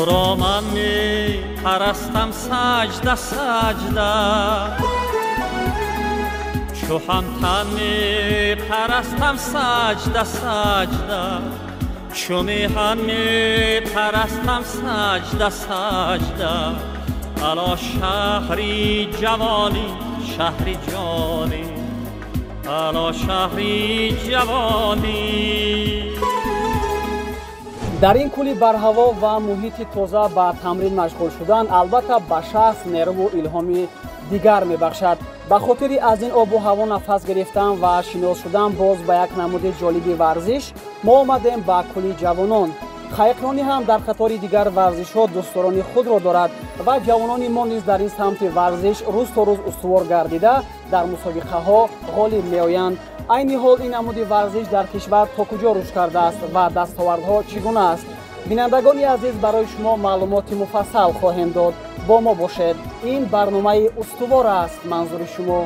Туро ман мепарастам саҷда саҷда, чу ҳамтан мепарастам саҷда саҷда, чу меҳан мепарастам саҷда саҷда. Ало шаҳри ҷавонӣ, шаҳри ҷонӣ, ало шаҳри ҷавонӣ. Дар ин кӯли барҳаво ва муҳити тоза ба тамрин машғул шудан албатта ба шахс нерӯву илҳоми дигар мебахшад. Ба хотири аз ин обу ҳаво нафас гирифтан ва шинос шудан боз ба як намуди ҷолиби варзиш мо омадем ба кӯли ҷавонон. Қайиқронӣ ҳам дар қатори дигар варзишҳо дӯстдорони худро дорад ва ҷавонони мо низ дар ин самти варзиш рӯз то рӯз устувор гардида дар мусобиқаҳо ғолиб меоянд. Айни ҳол ин намуди варзиш дар кишвар то куҷо рушд кардааст ва дастовардҳо чӣ гуна аст? Бинандагони азиз, барои шумо маълумоти муфассал хоҳем дод. Бо мо бошед. Ин барномаи устувор аст манзури шумо.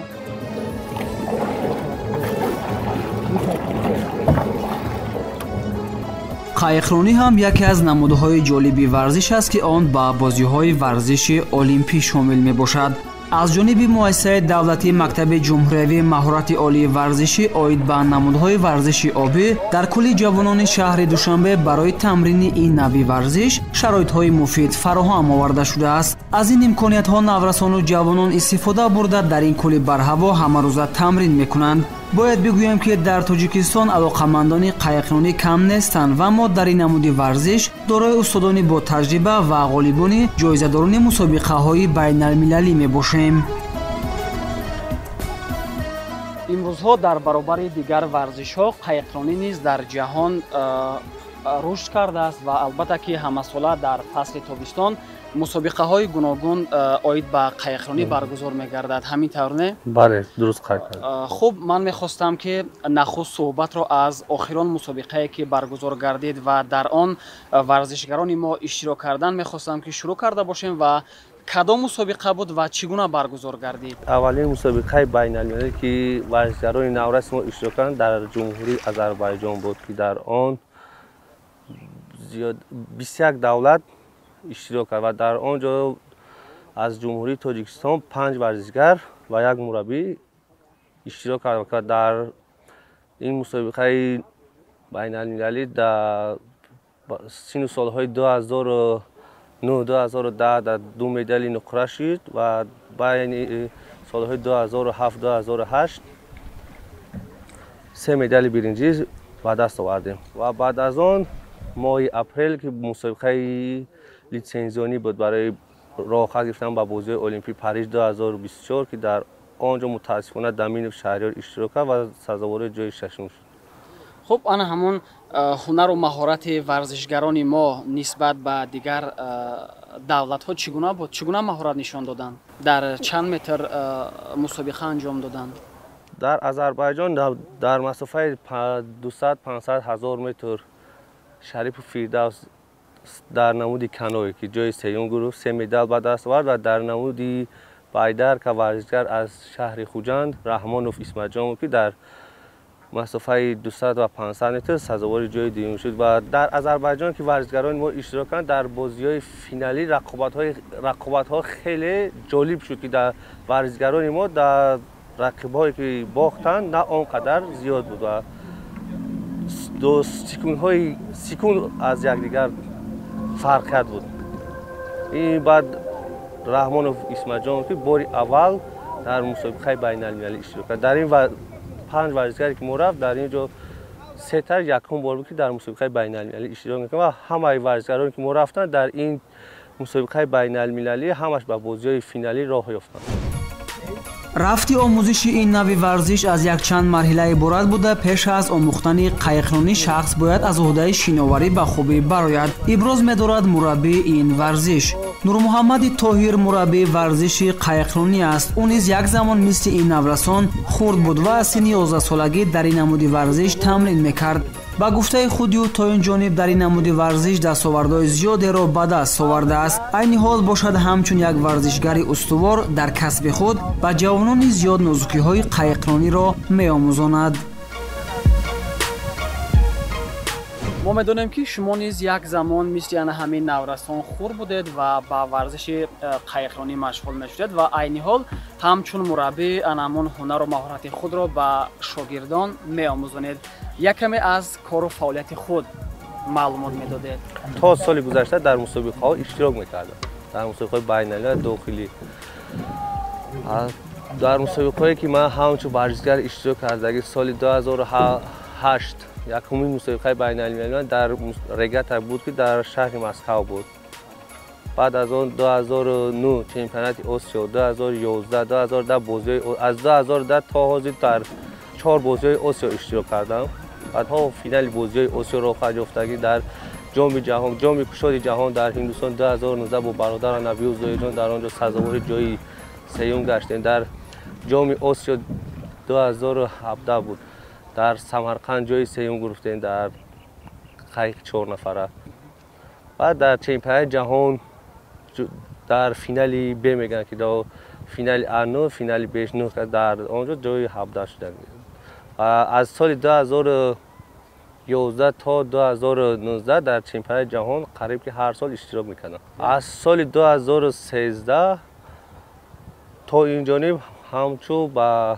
Қайиқронӣ ҳам яке аз намудҳои ҷолиби варзиш аст, ки он ба бозиҳои варзиши олимпӣ шомил мебошад. Аз ҷониби муассисаи давлатии мактаби ҷумҳуриявии маҳорати олии варзишӣ оид ба намудҳои варзиши обӣ дар кӯли ҷавонони шаҳри Душанбе барои тамрини ин навъи варзиш шароитҳои муфид фароҳам оварда шудааст. Аз ин имкониятҳо наврасону ҷавонон истифода бурда дар ин кӯли барҳаво ҳамарӯза тамрин мекунанд. Бояд бигӯем, ки дар Тоҷикистон алоқамандони қайиқронӣ кам нестанд ва мо дар ин намуди варзиш дорои устодони бо таҷриба ва ғолибони ҷоизадорони мусобиқаҳои байналмилалӣ мебошем. Имрӯзҳо дар баробари дигар варзишҳо қайиқронӣ низ дар ҷаҳон рушд кардааст ва албатта ки ҳамасола дар фасли тобистон мусобиқаҳои гуногун оид ба қайиқронӣ баргузор мегардад. Ҳамин тавр не? Бале, дуруст қайд кард. Хуб, ман мехостам ки нахуст суҳбатро аз охирон мусобиқае ки баргузор гардид ва дар он варзишгарони мо иштирок кардан мехостам ки шурӯъ карда бошем ва кадом мусобиқа буд ва чӣ гуна баргузор гардид? Аввалин мусобиқаи байналмилалӣ ки варзишгарони навраси мо иштирок карданд дар ҷумҳурии Озарбойҷон буд, ки дар он зиёд 21 давлат иштирок кард ва дар он ҷо аз ҷумҳурии Тоҷикистон 5 варзишгар ва як мураббӣ иштирок кард. Дар ин мусобиқаи байналмилалӣ дар сину солҳои 2009-2010 дар 2 медали нуқра шуд ва байни солҳои 2007-2008 3 медали биринҷӣ ба даст овардем. Ва баъд аз он моҳи апрел ки мусобиқаи литсензионӣ буд барои роҳхат гирифтан ба бозиҳои олимпии Париж 2024, ки дар он ҷо мутаассифона Даминов Шаҳриёр иштирок кард ва сазовори ҷои шашум шуд. Хуб, ана ҳамон ҳунару маҳорати варзишгарони мо нисбат ба дигар давлатҳо чӣ гуна буд? Чӣ гуна маҳорат нишон доданд? Дар чанд метр мусобиқа анҷом доданд? Дар Озарбойҷон дар масофаи 200-500 ҳазор метр Шарипов Фирдавс дар намуди каное ки ҷои сеюм гирифт, 3 медал ба даст овард ва дар намуди байдарка варзишгар аз шаҳри Хуҷанд Раҳмонов Исматҷонов ки дар масофаи 200 ва 500 метр сазовори ҷои дуюм шуд. Ва дар Озарбойҷон ки варзишгарони мо иштирок карданд дар бозиҳои финалӣ рақобатҳо хеле ҷолиб шуд, ки дар варзишгарони мо дар рақибҳое ки бохтанд на он қадар зиёд буд ва ду секундҳои секунд аз якдигар фарқият буд. Ин баъд Раҳмонов Исматҷонов ки бори аввал дар мусобиқаи байналмилалӣ иштирок кард. Дар ин 5 варзишгаре ки мо рафт дар ин ҷо сетар якум бор буд ки дар мусобиқаи байналмилалӣ иштирок мекунад ва ҳамаи варзишгароне ки мо рафтанд дар ин мусобиқаи байналмилалӣ ҳамаш ба бозиҳои финалӣ роҳ ёфтанд. Рафти омӯзиши ин навъи варзиш аз якчанд марҳила иборат буда, пеш аз омӯхтани қайиқронӣ шахс бояд аз уҳдаи шиноварӣ ба хубӣ барояд. Иброз медорад мураббии ин варзиш. Нурмуҳаммади Тоҳир мураббии варзиши қайиқронӣ аст. Ӯ низ як замон мисли ин наврасон хурд буд ва аз синни 11солагӣ дар ин намуди варзиш тамрин мекард. Ба гуфтаи худи ӯ то ин ҷониб дар ин намуди варзиш дастовардҳои зиёдеро ба даст овардааст. Айни ҳол бошад ҳамчун як варзишгари устувор дар касби худ ба ҷавонони зиёд нозукиҳои қайиқрониро меомӯзонад. Мо медонем, ки шумо низ як замон мисли ана ҳамин наврасон хур будед ва ба варзиши қайиқронӣ машғул мешудед ва айни ҳол ҳамчун мураббӣ ана ҳамон ҳунару маҳорати худро ба шогирдон меомӯзонед. Як каме аз кору фаъолияти худ маълумот медодед. То соли гузашта дар мусобиқаҳо иштирок мекардам, дар мусобиқаҳои байналмилал, дохилӣ. Дар мусобиқаҳое ки ман ҳамчун варзишгар иштирок кардагӣ, соли 2008 якумин мусобиқаи байналмилалӣ дар регата буд, ки дар шаҳри Москав буд. Баъд аз он 2009 чемпионати Осиё, 2011, 2010 бозиҳои, аз 2010 то ҳозир дар 4 бозиҳои Осиё иштирок кардам. Баъдҳо финали бозиҳои Осиё роҳ ёфтагӣ, дар ҷоми ҷаҳон, ҷоми кушоди ҷаҳон дар Ҳиндустон 2019 бо бародарам Набиюв Зоирҷон дар он ҷо сазовори ҷои сеюм гаштем. Дар ҷоми Осиё 2017 буд, дар Самарқанд ҷои сеюм гирифтем дар қайиқи 4 нафара. Баъд дар чемпионати ҷаҳон дар финали Б мегӯянд, ки дар финали А9, финали Б9, дар он ҷо ҷои 17 шудам. Аз соли 2011 то 2019 дар чемпионати ҷаҳон қариб ки ҳар сол иштирок мекардам. Аз соли 2013 то ин ҷониб ҳамчун ба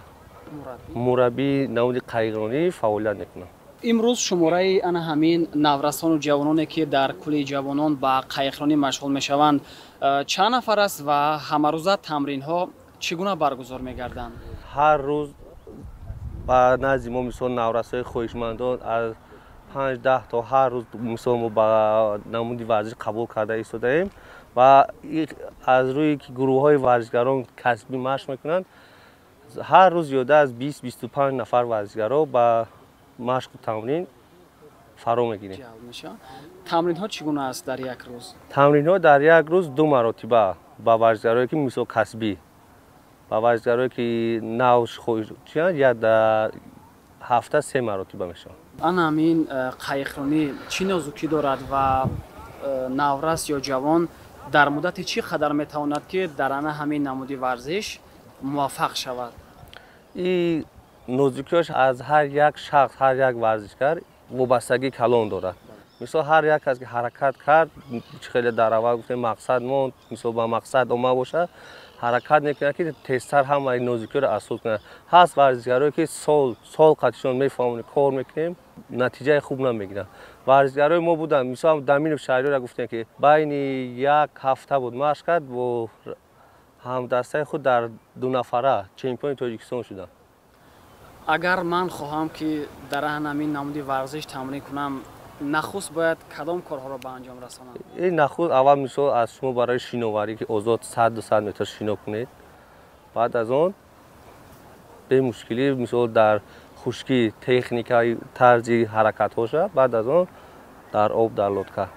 мураббии намуди қайиқронӣ фаъолият мекунам. Имрӯз шумораи ана ҳамин наврасону ҷавононе, ки дар кӯли ҷавонон ба қайиқронӣ машғул мешаванд, чанд нафар аст ва ҳамарӯза тамринҳо чӣ гуна баргузор мегарданд? Ҳар рӯз ба назди мо мисол наврасои хоҳишмандон аз 5-10 то ҳар рӯз мисол мо ба намуди варзиш қабул карда истодаем ва аз рӯи ки гурӯҳҳои варзишгарон касбӣ машқ мекунанд, ҳар рӯз зиёда аз 20-25 нафар варзишгаро ба машқу тамрин фаро мегирем. Тамринҳо чӣ гуна аст дар як рӯз? Тамринҳо дар як рӯз 2 маротиба ба варзишгарое ки мисол касбӣ, ба варзишгарое ки нав хоҳишчианд, я дар ҳафта 3 маротиба мешавад. Ана ҳамин қайиқронӣ чӣ нозукӣ дорад ва наврас ё ҷавон дар муддати чӣ қадар метавонад, ки дар ана ҳамин намуди варзиш муваффақ шавад? Ин нозукиҳош аз ҳар як шахс, ҳар як варзишгар вобастагии калон дорад. Мисол ҳар як кас ки ҳаракат кард, чӣ хеле дар аввал гуфтем, мақсад монд, мисол ба мақсад омад бошад, ҳаракат мекунад, ки тезтар ҳамаи нозукиҳоро аз худ кунад. Ҳаст варзишгарое ки сол сол қатишон мефаҳмонем, кор мекунем, натиҷаи хуб намегиранд. Варзишгарои мо буданд, мисол Даминов Шаҳриёрро гуфтем, ки байни як ҳафта буд машқ кард, бо ҳамдастаи худ дар 2 нафара чемпиони Тоҷикистон шуданд. Агар ман хоҳам, ки дар ҳамин намуди варзиш тамрин кунам, нахуст бояд кадом корҳоро ба анҷом расонам? Ин нахуст аввал мисол аз шумо барои шиноварӣ, ки озод 100-200 метр шино кунед. Баъд аз он бемушкилӣ мисол дар хушкӣ техникаи тарзи ҳаракатҳоша, баъд аз он дар об, дар лодка.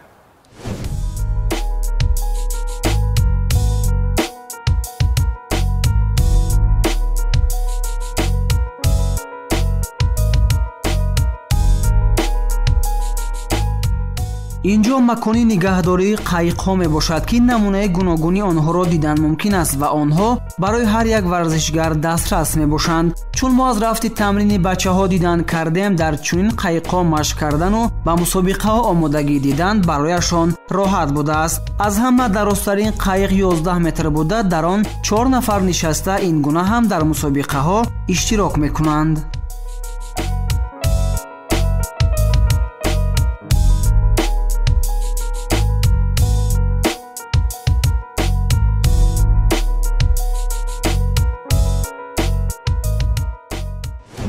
Инҷо макони нигаҳдории қайиқҳо мебошад, ки намунаи гуногуни онҳоро дидан мумкин аст ва онҳо барои ҳар як варзишгар дастрас мебошанд. Чун мо аз рафти тамрини бачаҳо дидан кардем, дар чунин қайиқҳо машқ кардану ба мусобиқаҳо омодагӣ дидан барояшон роҳат будааст. Аз ҳама дарозтарин қайиқ 11 метр буда, дар он 4 нафар нишаста ин гуна ҳам дар мусобиқаҳо иштирок мекунанд.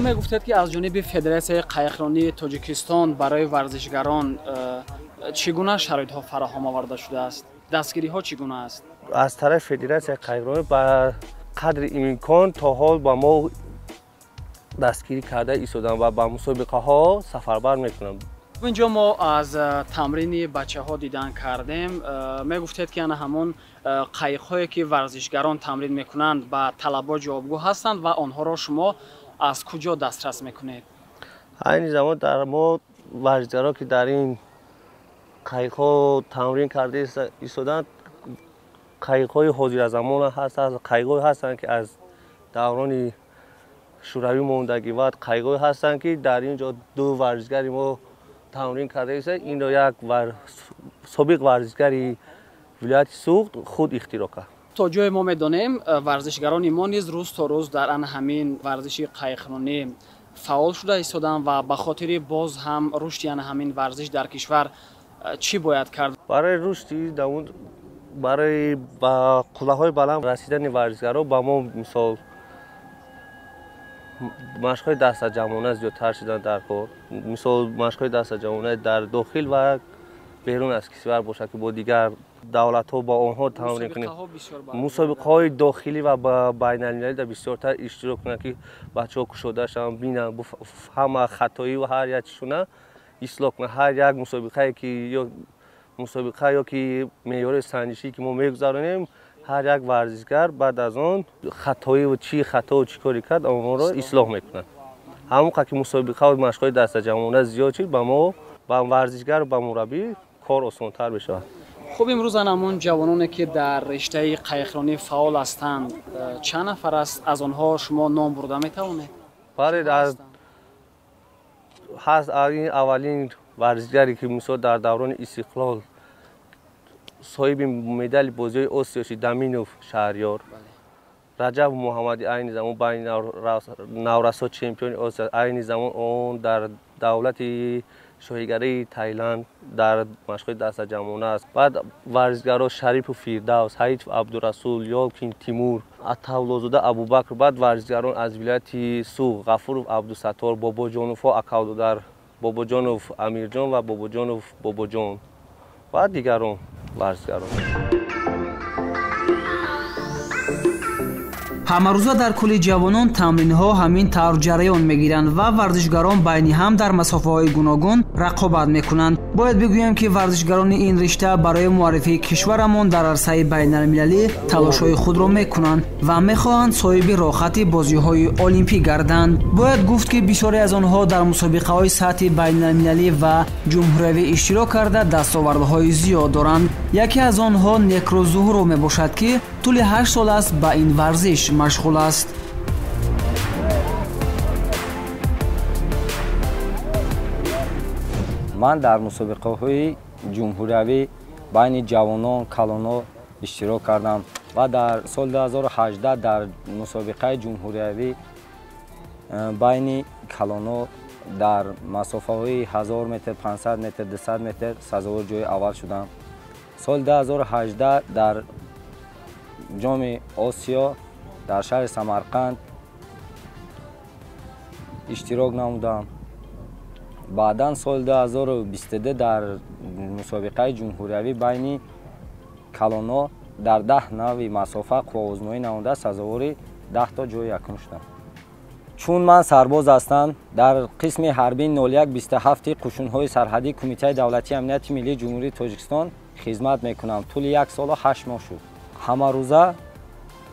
Мегуфтед, ки аз ҷониби Федератсияи қайиқронии Тоҷикистон барои варзишгарон чӣ гуна шароитҳо фароҳам оварда шудааст? Дастгириҳо чӣ гуна аст? Аз тарафи Федератсияи қайиқронӣ ба қадри имкон то ҳол ба мо дастгирӣ карда истоданд ва ба мусобиқаҳо сафарбар мекунанд. Инҷо мо аз тамрини бачаҳо дидан кардем. Мегуфтед, ки ана ҳамон қайиқҳое ки варзишгарон тамрин мекунанд, ба талабот ҷавобгӯ ҳастанд ва онҳоро шумо аз куҷо дастрас мекунед? Айни замон дар мо варзишгарон, ки дар ин қайиқҳо тамрин карда истоданд, қайиқҳои ҳозиразамон ҳастанд, қайиқҳое ҳастанд, ки аз даврони шӯравӣ мондагӣ, ва қайиқҳое ҳастанд, ки дар ин ҷо 2 варзишгари мо тамрин кардааст. Инро як собиқ варзишгари вилояти Суғд худ ихтироъ кард. То ҷое мо медонем, варзишгарони мо низ рӯз то рӯз дар ана ҳамин варзиши қайиқронӣ фаъол шуда истоданд ва ба хотири боз ҳам рушди ана ҳамин варзиш дар кишвар чӣ бояд кард? Барои рушди давон, барои ба қуллаҳои баланд расидани варзишгаро ба мо мисол машқҳои дастаҷамъона зиёдтар шуданд дар кор. Мисол машқҳои дастаҷамъона дар дохил ва берун аз кишвар бошад, ки бо дигар давлатҳо бо онҳо тамрин кунем. Мусобиқаҳои дохилӣ ва байналмилалида бисёртар иштирок кунанд, ки бачаҳо кушода шаванд, бинанд, ҳама хатоӣ ва ҳар як чизшона ислоҳ кунанд. Ҳар як мусобиқае ки ё мусобиқа ё ки меъёри санҷишӣ ки мо мегузаронем, ҳар як варзишгар баъд аз он хатоӣ чӣ хато чӣ коре кард, онҳоро ислоҳ мекунанд. Ҳамон қадр ки мусобиқа ва машқҳои дастаҷамъона зиёд шуд, ба мо, ба варзишгар, ба мураббӣ кор осонтар мешавад. Хуб, имрӯз ҳамон ҷавононе ки дар риштаи қайиқронӣ фаъол ҳастанд, чанд нафар аст? Аз онҳо шумо ном бурда метавонед? Бале, ҳаст ин аввалин варзишгаре ки мисол дар даврони истиқлол соҳиби медали бозиҳои Осиё шуд, Даминов Шаҳриёр. Раҷаб Муҳаммади айни замон байни наврасо чемпиони Осиё, айни замон он дар давлати шоҳигарии Таиланд дар машқҳои дастаҷамъона аст. Баъд варзишгаро Шарипов Фирдавс, Ҳаитов Абдурасул, Ёлкин Тимур, Атавлозода Абубакр. Баъд варзишгарон аз вилояти Суғд Ғафуров Абдусаттор, Бобоҷоновҳо Акавдодар, Бобоҷонов Амирҷон ва Бобоҷонов Бобоҷон ва дигарон варзишгарон. Ҳамарӯза дар кӯли ҷавонон тамринҳо ҳамин тавр ҷараён мегиранд ва варзишгарон байни ҳам дар масофаҳои гуногун рақобат мекунанд. Бояд бигӯем, ки варзишгарони ин ришта барои муаррифии кишварамон дар арсаи байналмилалӣ талошҳои худро мекунанд ва мехоҳанд соҳиби роҳхати бозиҳои олимпӣ гарданд. Бояд гуфт, ки бисёре аз онҳо дар мусобиқаҳои сатҳи байналмилалӣ ва ҷумҳуриявӣ иштирок карда дастовардҳои зиёд доранд. Яке аз онҳо Некрӯз Зуҳуров мебошад, ки тӯли 8 сол аст ба ин варзиш машғул аст. Ман дар мусобиқаҳои ҷумҳуриявӣ байни ҷавонон, калонҳо иштирок кардам ва дар соли 2018 дар мусобиқаи ҷумҳуриявӣ байни калонҳо дар масофаҳои 1000 метр, 500 метр, 200 метр сазовори ҷои аввал шудам. Соли 2018 дар ҷоми Осиё дар шаҳри Самарқанд иштирок намудам. Баъдан соли 2022 дар мусобиқаи ҷумҳуриявӣ байни калонҳо дар 10 нави масофа қувваозмоӣ намуда сазовори 10 то ҷои якум шудам. Чун ман сарбоз ҳастам, дар қисми ҳарбии 0127 қушунҳои сарҳадии Кумитаи давлатии амнияти миллии Ҷумҳурии Тоҷикистон хизмат мекунам. Тӯли 1 солу 8 моҳ шуд. Ҳамарӯза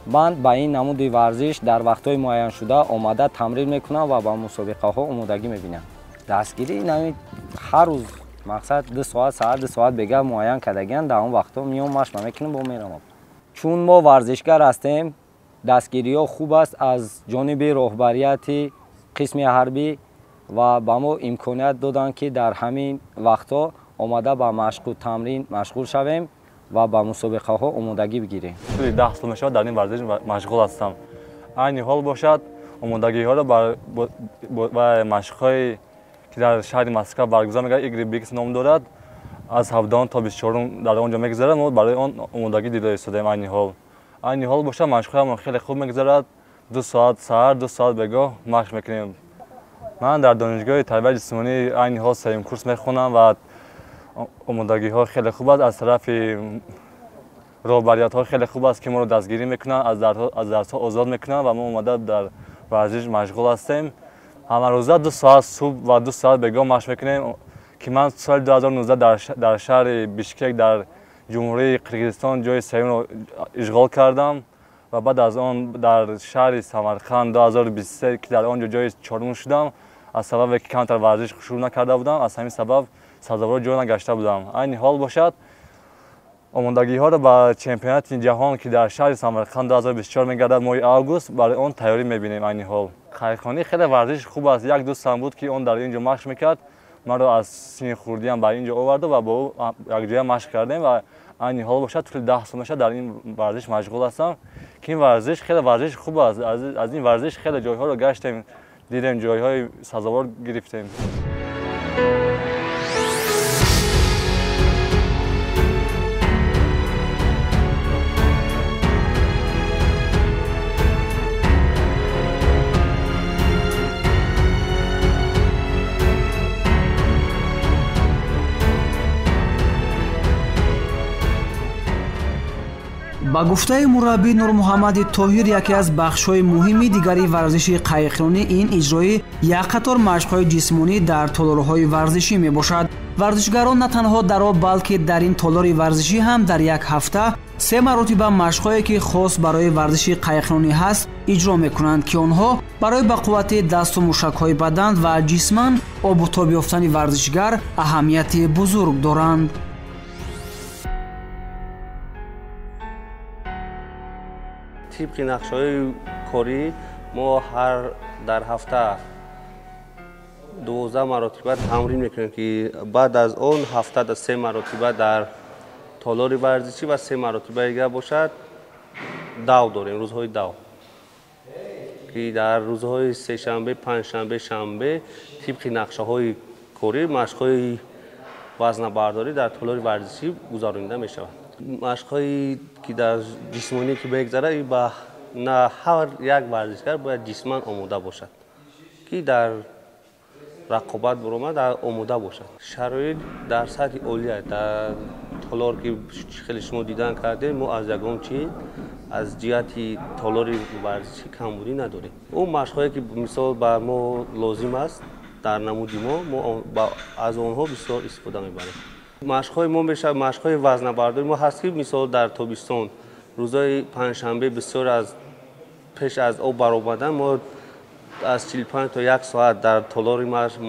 ман ба ин намуди варзиш дар вақтҳои муайяншуда омада тамрин мекунам ва ба мусобиқаҳо омодагӣ мебинам. Дастгирӣ ҳар рӯз мақсад 2 соат саҳар, 2 соат бега муайян кардагиан, дар он вақтҳо меом, машқ мекунам, бо меравам. Чун мо варзишгар ҳастем, дастгириҳо хуб аст аз ҷониби роҳбарияти қисми ҳарбӣ ва ба мо имконият доданд, ки дар ҳамин вақтҳо омада ба машқу тамрин машғул шавем ва ба мусобиқаҳо омодагӣ бигирем. Тӯли 10 сол мешавад дар ин варзиш машғул ҳастам. Айни ҳол бошад омодагиҳоро ба машқҳое ки дар шаҳри Москва баргузор мегардад, Игри Бикс ном дорад, аз 17 то 24 дар он ҷо мегузарад. Мо барои он омодагӣ дида истодаем айни ҳол. Айни ҳол бошад машқҳоямон хеле хуб мегузарад. 2 соат саҳар, 2 соат бегоҳ машқ мекунем. Ман дар донишгоҳи тарбияи ҷисмонӣ айни ҳол 3-юм курс мехонам ва омодагиҳо хеле хуб аст. Аз тарафи роҳбариятҳо хеле хуб аст, ки моро дастгирӣ мекунанд, аз дарсҳо озод мекунанд ва мо омада дар варзиш машғул ҳастем. Ҳамарӯза 2 соат субҳ ва 2 соат бегоҳ машқ мекунем, ки ман соли 2019 дар шаҳри Бишкек дар ҷумҳурии Қирғизистон ҷои сеюмро ишғол кардам ва баъд аз он дар шаҳри Самарқанд 2023 ки дар он ҷо ҷои чорум шудам, аз сабабе ки камтар варзиш шурӯъ накарда будам, аз ҳамин сабаб сазовори ҷой нагашта будам. Айни ҳол бошад омодагиҳоро ба чемпионати ҷаҳон, ки дар шаҳри Самарқанд 2024 мегардад моҳи август, барои он тайёрӣ мебинем. Айни ҳол қайиқронӣ хеле варзиши хуб аст. Як дӯстам буд, ки он дар ин ҷо машқ мекард. Маро аз синни хурдиам ба ин ҷо оварду ва бо ӯ якҷоя машқ кардем ва айни ҳол бошад тӯли 10 сол мешавад дар ин варзиш машғул ҳастам, ки ин варзиш хеле варзиши хуб аст. Аз ин варзиш хеле ҷойҳоро гаштем, дидем, ҷойҳои сазовор гирифтем. Ба гуфтаи мураббӣ Нурмуҳаммади Тоҳир, яке аз бахшҳои муҳими дигари варзиши қайиқронӣ ин иҷрои як қатор машқҳои ҷисмонӣ дар толорҳои варзишӣ мебошад. Варзишгарон на танҳо дар об, балки дар ин толори варзишӣ ҳам дар як ҳафта 3 маротиба машқҳое ки хос барои варзиши қайиқронӣ ҳаст иҷро мекунанд, ки онҳо барои ба қуввати дасту мушакҳои бадан ва ҷисман обутоб ёфтани варзишгар аҳамияти бузург доранд. Тибқи нақшаҳои корӣ мо ҳар дар ҳафта 12 маротиба тамрин мекунем, ки баъд аз он ҳафта 3 маротиба дар толори варзишӣ ва 3 маротиба дигар бошад дав дорем, рӯзҳои дав, ки дар рӯзҳои сешанбе, панҷшанбе, шанбе тибқи нақшаҳои корӣ машқҳои вазнабардорӣ дар толори варзишӣ гузаронида мешавад. Машқҳое ки дар ҷисмонӣ ки мегзарад, ба на ҳар як варзишгар бояд ҷисман омода бошад, ки дар рақобат баромад омода бошад. Шароит дар сатҳи олия дар толор ки хеле шумо дидан кардем, мо аз ягон чиз аз ҷиҳати толори варзишӣ камбудӣ надорем. Он машқҳое ки мисол ба мо лозим аст дар намуди мо аз онҳо бисёр истифода мебарем. Машқҳои мо мешавад машқҳои вазнабардорӣ мо ҳаст, ки мисол дар тобистон рӯзҳои панҷшанбе бисёр аз пеш аз об баромадан мо аз 45 то 1 соат дар толори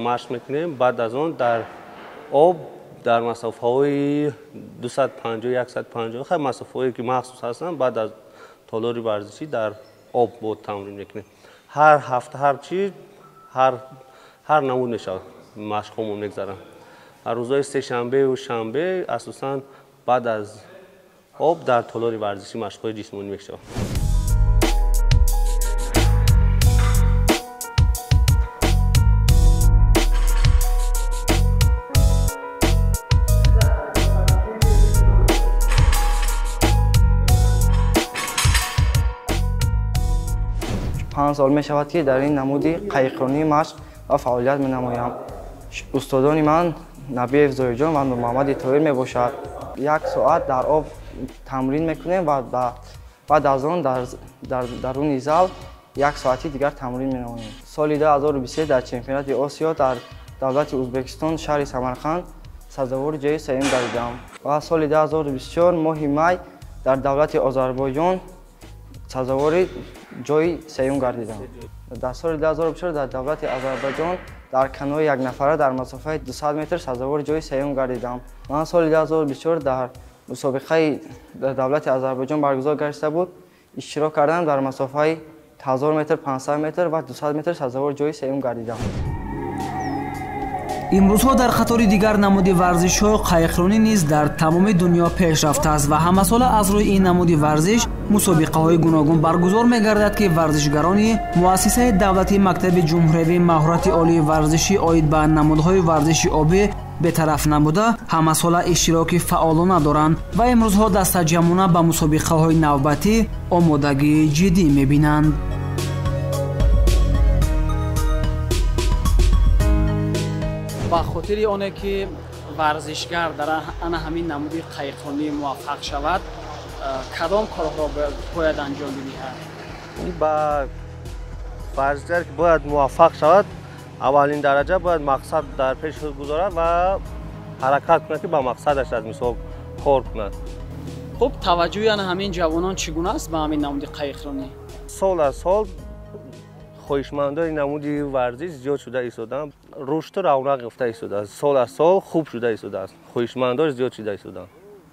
машқ мекунем. Баъд аз он дар об дар масофаҳои 250, 150, хай масофаҳое ки махсус ҳастанд, баъд аз толори варзишӣ дар об бо тамрин мекунем. Ҳар ҳафта ҳар чиз ҳар намуд мешавад машқҳомон мегзаранд. Рӯзҳои сешанбеву шанбе асосан баъд аз об дар толори варзишӣ машқҳои ҷисмонӣ мешавад. Панҷ сол мешавад, ки дар ин намуди қайиқронӣ машқ ва фаъолият менамоям. Устодони ман Набиев Зоирҷон ва Нурмуҳаммади Тоҳир мебошад. 1 соат дар об тамрин мекунем ва баъд аз он дар даруни зал 1 соати дигар тамрин менамоем. Соли 2023 дар чемпионати Осиё дар давлати Ӯзбекистон шаҳри Самарқанд сазовори ҷои сеюм гардидам ва соли 2024 моҳи май дар давлати Озарбойҷон сазовори ҷои сеюм гардидам. Дар соли 2024 дар давлати Озарбойҷон дар канои якнафара дар масофаи 200 метр сазовори ҷои сеюм гардидам. Ман соли 2024 дар мусобиқаи давлати Озарбойҷон баргузор гардида буд, иштирок кардам дар масофаи 1000 метр, 500 метр ва 200 метр сазовори ҷои сеюм гардидам. Имрӯзҳо дар қатори дигар намуди варзишҳо қайиқронӣ низ дар тамоми дунё пеш рафтааст ва ҳамасола аз рӯи ин намуди варзиш мусобиқаҳои гуногун баргузор мегардад, ки варзишгарони муассисаи давлатии мактаби ҷумҳуриявии маҳорати олии варзишӣ оид ба намудҳои варзиши обӣ бетараф набуда ҳамасола иштироки фаъолона доранд ва имрӯзҳо дастаҷамъона ба мусобиқаҳои навбатӣ омодагии ҷиддӣ мебинанд. Ба хотири оне ки варзишгар дар ана ҳамин намуди қайиқронӣ муваффақ шавад, кадом корҳоро бояд анҷом бидиҳад? Ба варзишгар ки бояд муваффақ шавад, аввалин дараҷа бояд мақсад дар пеши худ гузорад ва ҳаракат кунад, ки ба мақсадаш аз мисол кор кунад. Хуб, таваҷҷӯҳи ана ҳамин ҷавонон чӣ гуна аст ба ҳамин намуди қайиқронӣ? Сол аз сол хоҳишмандони намуди варзиш зиёд шуда истодаанд, рушду равнақ ёфта истодааст, сол аз сол хуб шуда истодааст, хоҳишмандош зиёд шуда истодаанд.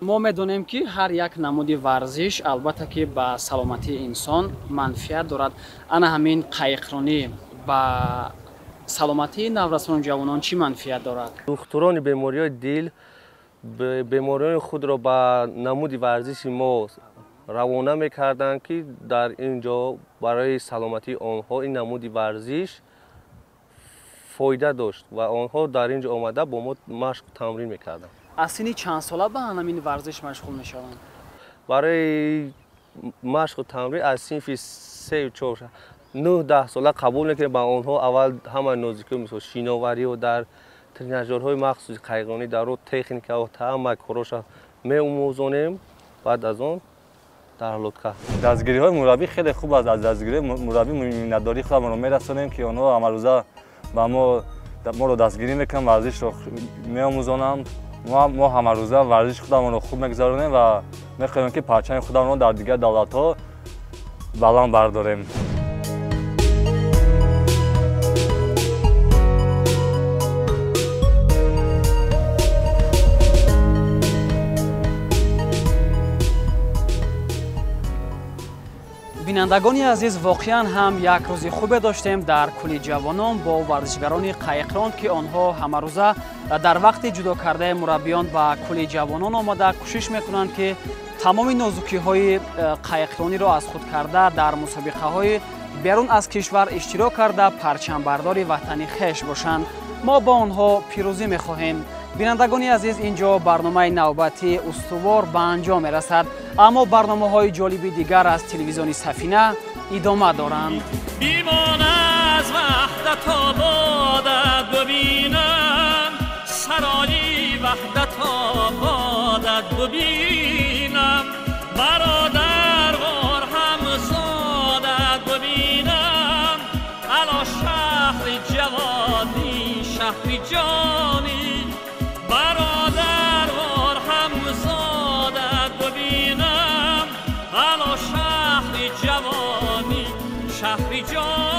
Мо медонем, ки ҳар як намуди варзиш албатта ки ба саломатии инсон манфиат дорад. Ана ҳамин қайиқронӣ ба Саломатии наврасону ҷавонон чӣ манфиат дорад? Духтурони бемориҳои дил бемориҳои худро ба намуди варзиши мо равона мекарданд, ки дар ин ҷо барои саломатии онҳо ин намуди варзиш фоида дошт ва онҳо дар ин ҷо омада бо мо машқ тамрин мекарданд. Аз синни чанд сола ба ҳамин варзиш машғул мешаванд? Барои машқу тамрин аз синфи 3, 4, 9, 10 сола қабул мекунем. Ба онҳо аввал ҳама нозикиҳо, мисол шиновариҳо дар тренажерҳои махсуси қайиқронӣ, дар техникаҳо ҳама короша меомӯзонем. Баъд аз он дар лодка. Дастгириҳои мураббӣ хеле хуб аст. Аз дастгириҳои мураббӣ миннатдории худамонро мерасонем, ки онҳо ҳамарӯза ба моро дастгирӣ мекунанд, варзишро меомӯзонанд. Мо ҳамарӯза варзиши худамонро хуб мегузаронем ва мехоҳем, ки парчами худамонро дар дигар давлатҳо баланд бардорем. Бинандагони азиз, воқеан ҳам як рӯзи хубе доштем дар кӯли ҷавонон бо варзишгарони қайиқрон, ки онҳо ҳамарӯза дар вақти ҷудо кардаи мураббиён ба кӯли ҷавонон омада кӯшиш мекунанд, ки тамоми нозукиҳои қайиқрониро аз худ карда дар мусобиқаҳои берун аз кишвар иштирок карда парчамбардори ватани хеш бошанд. Мо бо онҳо пирӯзӣ мехоҳем. Бинандагони азиз, ин ҷо барномаи навбатии устувор ба анҷом мерасад, аммо барномаҳои ҷолиби дигар аз телевизиони Сафина идома доранд. Бимон аз ваҳдат ободат бибинам, сарои ваҳдат ободат бибинам, бародарвор ҳамзодат бибинам, ало шаҳри ҷавонӣ, шаҳри ҷонӣ, бародарвор ҳамзодат бибинам, ало шаҳри ҷавонӣ, шаҳри ҷонӣ.